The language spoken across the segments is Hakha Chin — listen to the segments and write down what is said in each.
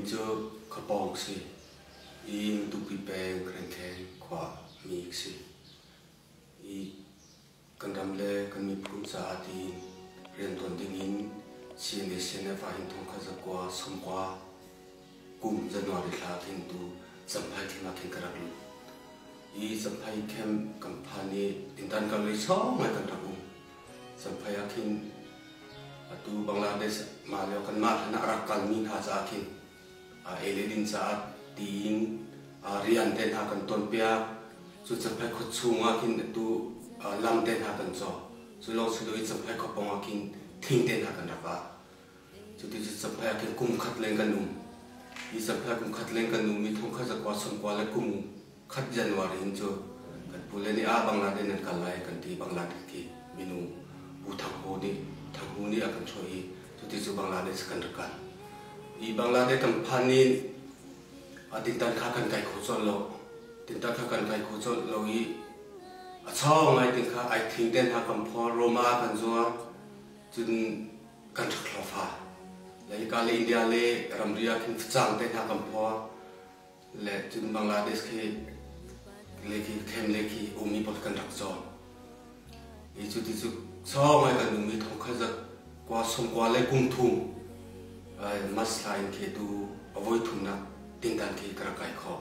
Min cu Khapawng si i Matupi peng Rengkheng khua mi ka si. I kan ram le kan miphun caah tiin riantuan dingin CNA CNF ah hin thongkhat zakua sawmkua kum January thla khin tu Champhai camp ah khin ka rak lut. I Champhai camp kan phan i tintan kar lei sawng ngai kan rak um. Champhai ah khin atu Bangladesh mah lio kanmah hlan ah a rak kalmi hna caah khin ei le din caah tiin rian te hna kan tuanpiak. Cu Champhai khua chung ah khin atu lam te hna kan cawk. Cu lawng si loin Champhai khua pawng ah khin thing te hna kan rak ah. Cuti cu Champhai ah khin kum khat leng kan um. Hi Champhai kum khat leng kan um i thongkhat zakua sawmkua le kum khat January in cu kan pule nih ah Bangladesh nan kal lai kan ti. Bangladesh khi minung Pu Thang Hu nih Thang Hu nih a kan hruai i cuti cu Bangladesh kan rak kal. Hi Bangladesh kan phan in a tintan kha kan kai kho colh lo. Tintan kha kan kai kho colh lo i a chawng ngai tin kha ai thing te hna kan phor, Roma kan zuar. Cun kan rak hlawfa. Le hika le India le ramri ah khin facang te hna kan phor. Le cun Bangladesh khi le khi khem le khi ummi pawl kan rak cawn. Hi cu ti cu sau ngai kan ummi thong kha zat kwa sawm kwa le kum thum mas thla in khi tu a voi thumnak tintan khi ka rak kai kho.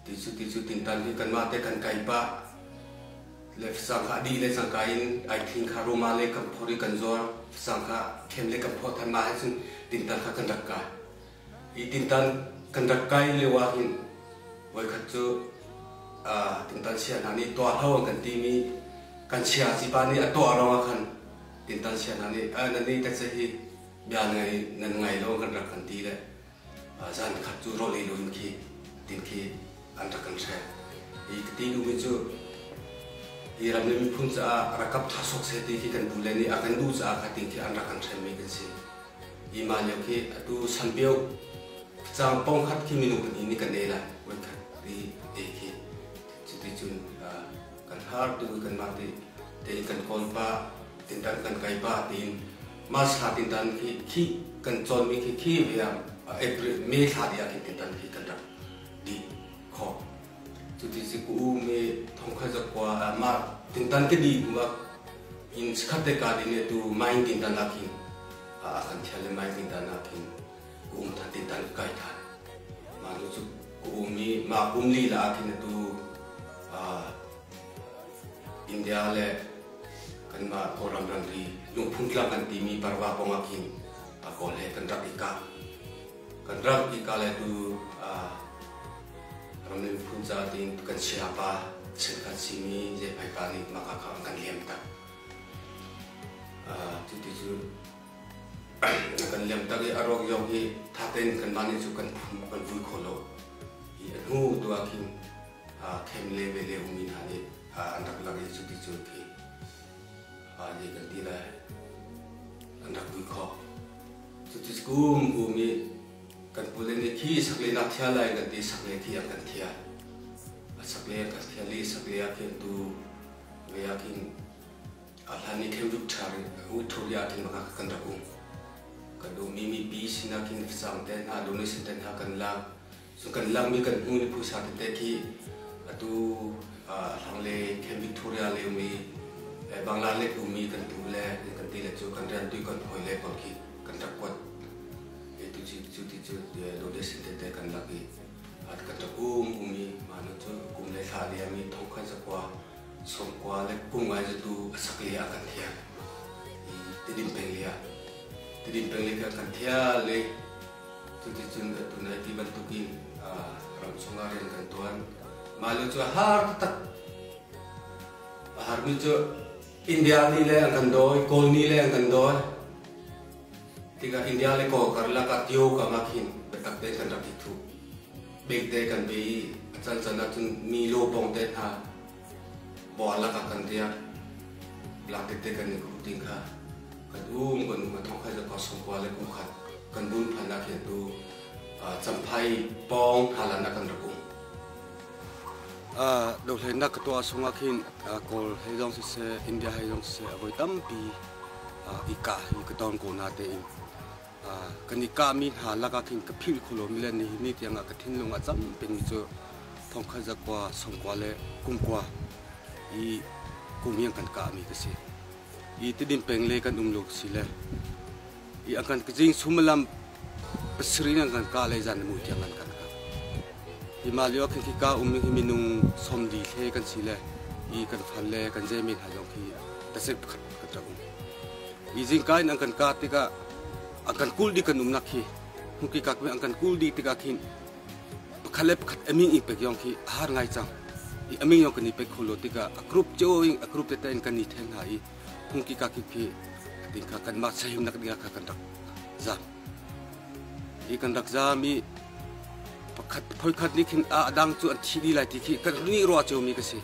Ti cu ti cu tintan hi kanmah te kan kai pah le facang kha a dih le cangka in ai thing kha ruma le kan phor i kan zuar facang kha khem le kan phor than mah he cun tintan kha kan rak kai. Hi tintan kan rak kai lio ah hin voikhat cu tintan chia hna nih tuahlo an kan timi kan chia cipa nih a tuah ruangah khan tintan chia hna nih nan nih ka hi bia nan ngai lo kan rak kan ti le zan khat cu rawl ei loin khi tin khi an rak kan hrek. Hi ka ti duhmi cu hi ram le miphun caah rakap ṭha sawk seh ti khi kan bu le nih a kan duh caah kha tin khi an rak kan hremmi kan si. Hi mah lio khi atu sanpio cang pong khat khi minung pahnih nih kan ei lai voi khat ti ei khi cuti cun kan har tu kanmah te tein kan kawl pah tintan kan kai pah tiin March thla tintan khi khi kan cawnmi khi khi ve ah April May thla dih ah khin tintan khi kan rak dih khawh. Cuti si ku u me thongkhat zakua mah tintan ke dih hnu ah in khat te ka din tu main tintan ah khin a kan thial le main tintan ah khin ku um than tintan kai than. Mah nu cu ku um i mah kum lila ah khin atu India le kanmah Kawlram ramri lungphun tlang kan timi Parva kong ah khin Kawl he kan rak i kah. Kan rak i kah le tu ramlim phun ca tiin kan siapa cheukhat simi Zephai pa nih maka kha an kan lem tak. Cuti cu kan lem tak i a ruak zong hi tha tein kanmah nih cu kan phum kan vui kho lo. Hi a hnu tu ah khin khem le ve le ummi hna nih an rak lak i cuti cu khi zei kan ti lai an rak vui khawh. Cuti kum kum i kan pule nih khi sakle nak thial lai kan ti sakle khi an kan thial. A sakle an kan thial i sakle ah khin tu ve ah khin a hlan i khem Victoria ah khin maka kan rak um. Kan ummi mipi sinah khin facang te hna donation te hna kan lak. Cu kan lakmi kan hnu ni phusa tete khi atu hlangle Camp Victoria le umi Bangladesh umi kan tu le kan ti le cu kan rian tui kan hoi le pawl khi kan rak kuat. Tu cu cu ti cu donation tete kan lak i kan rak um umi mah nu cu kum le thla liam i thongkhat zakua sawmkua le kum ngai tu a sak le ah kan thial. I Tidim peng le ah Tidim peng le kan thial le Cuticun atu nai ti bantukin ram chungah rian kan tuan. Mah lio cu a har taktak. A harmi cu India nih le an kan dawi, Kawl nih le an kan dawi. Tikah India le Kawl karlak ah Tio kam ah khin biatak tein kan rak i thup. Bek te kan be i a cancan ahcun mi lawpong te hna bual lakah kan riak. Lak tete kan i khuh ding kha kan um kan um a thong khat le sawmkua le kum khat kan bun phan ah khin tu Champhai pawng Thailand ah kan rak um. Dohthlennak ka tuah sungah khin Kawl hei zong siseh, India hei zong siseh a voi tampi i kah hi ka ton ko na tein. Kan i kahmi hna lakah khin ka philh kho lomi le nihin ni tiangah ka thinlung a cam pengmi cu thongkhat zakua sawmkua le kumkua i kum hi an kan kahmi ka si. I Tidim peng le kan um lo si le i an kan jing sumalam pasarih in an kan kah le zan mui tiang an kan kah. Hi mah lio ah khin khika um hi minung 40 hle kan si le i kan fal le kan zeimi hna zong khi tasik pakhat kan rak um. I zingka in an kan kah tikah an kan kulh dih kan umnak khi hmuki kak an kan kulh dih tikah khin pakhat le pakhat aming i pek yong khi a har ngai cang. I aming yong kan i pek kho lo tikah a group cio in a group tete in kan i then hna i hmungki ka khi khi ding kha kan mah sahim nak ding kha kan rak zam. I kan rak zam i pakhat phoi khat nih khin a dang cu an thi dih lai ti khi kan nih ruah cio mi ka si.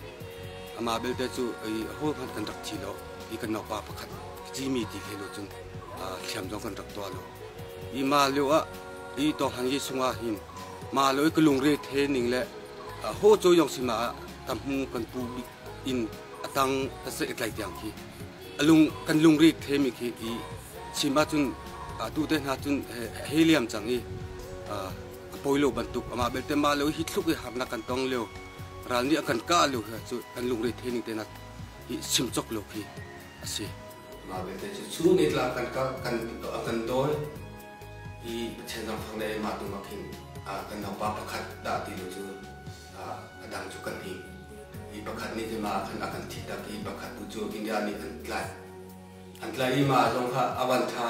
Amah belte cu i ho hmanh kan rak thi lo. I kan naupa pakhat Jimmy ti khe lo cun thiam zong kan rak tuah lo. I ma lio ah i to han yi sungah hin ma lo i ka lungre the ning le ho cho yong si ma tam hmu kan pu bik in atang tase tlai tiang khi alung kan lungre the mi khi i chim ahcun tu te hna cun helium cang i a poi lo bantuk amah belte ma lo hi thluk i harnak kan tong lio ral nih a kan kah lio hi cu kan lungre the ning te na hi chim chok lo khi a si. Mah belte cu chun i tla kan kan kan dawi i Pathian zangfak le mah tu khin kan naupa pakhat dah ti lo cu a dang cu kan him. I pakhat nih cun mah khan a kan thit tak i pakhat tu cu India nih an tlai. An tlai i mah zong kha a van tha.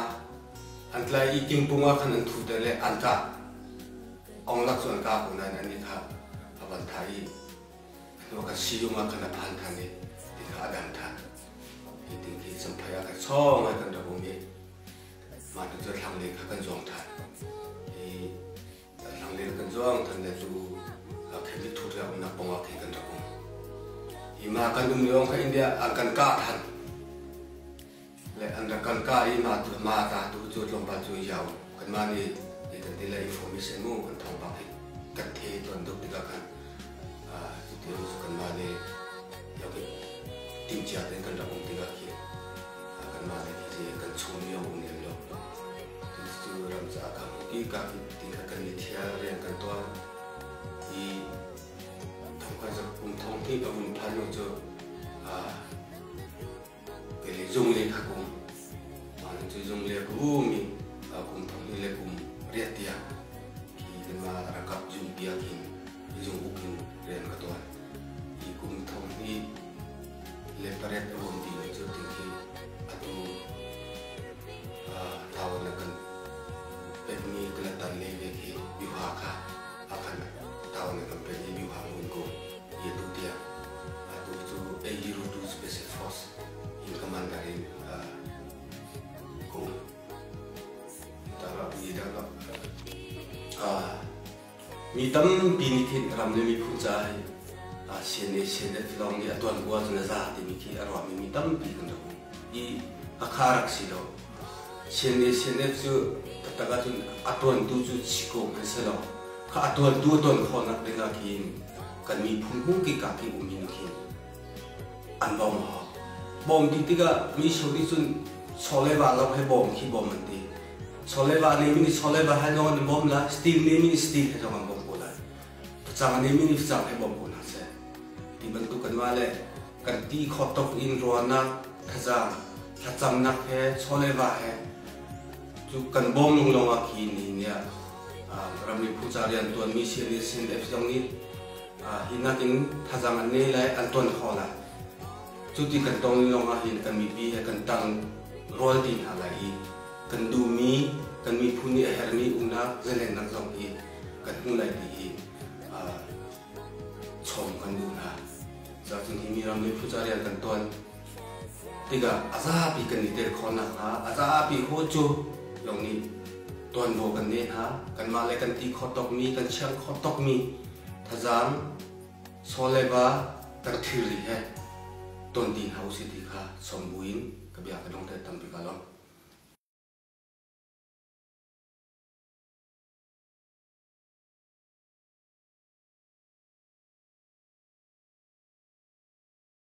An tlai i kingpung ah khan an thuter le an kah. Ong lak cu an kah ko nain anih kha a van tha i hnu kan siyung ah khan a phan than i ti kha a dam than. Hi ting khi Champhai ah khan sawng ai kan rak um i mah tu cu thlanglei kha kan zuang than. Hi thlanglei kan zuang than le tu khin thut le umnak pong ah khin kan rak um. Hi ma kan um lio kha India an kan kah than. Le an rak kan kah i ma tu ma ta tu cu tlawmpal cu yau kan ma nih hi kan ti le information mu kan thawngpang hi kan the tuan duk tikah khan cuti cu kan mah le timcia tein kan rak um tikah khi kan mah le khi kan chung mi um lem lo. Cu ram caah kha ki ka ti kha kan i thial rian kan tuan i thongkhat zak kum thong hnih a vun phan nu cu kele zung le kha kum mah cu zung le ka um i kum thong hnih le kum riat tiang khi kanmah rakap zung piak in zung uk in rian ka tuan. Hi kum thong hnih le pariat a um dih cu ting khi atu thawan na kan pekmi kalatan le ve khi biuha kha akhan thawan na kan pek i biuha mun ko i atu tiang atu cu A02 Special Force in commander in ko tara bi dang Mi tampi nih khin ram le miphun caah hi CNA CNF lawng nih a tuanbua cun a za timi khi a ruahmi mi tampi kan rak um i hakha rak si lo. CNA CNF cu taktak ahcun a tuantu cu si ko hmanh selaw kha a tuantu a tuan khawhnak ding ah khin kan miphun hungkik ah khi um in khin an bawm a hau. Bawm ti tikah mi cheu nih cun chaw le va lo he bawm khi bawm an ti. Chaw le va neimi nih chaw le va he zong an bawm lai, steel neimi nih steel he zong an bawm ko lai. Facang a neimi nih facang he bawm ko hna seh. Ti bantuk kan mah le kan ti khawh tok in ruahnak, thazaang, thlacamnak he chaw le va he cu kan bawm lunglong ah khi nihin ni ah ramri phu ca rian tuanmi CNF zong nih hi nakin thazaang an nei lai, an tuan khawh lai. Cu ti kan tong lawng ah hin kan mipi he kan tang rual ti hna lai i kan duhmi kan miphun nih a herhmi umnak zalennak zong hi kan hmu lai ti hi chom kan duh hna. Cun hi mi ram le phu ca rian kan tuan tikah a zapi kan i tel khawh nakhnga a zapi ho cu lawng nih tuanvo kan nei hna. Kanmah le kan ti khawh tawkmi kan chiang khawh tawkmi thazaang saw le va kan thilri he ton ti hna usih ti kha sawm buin ka bia ka dong te tampi ka lawm.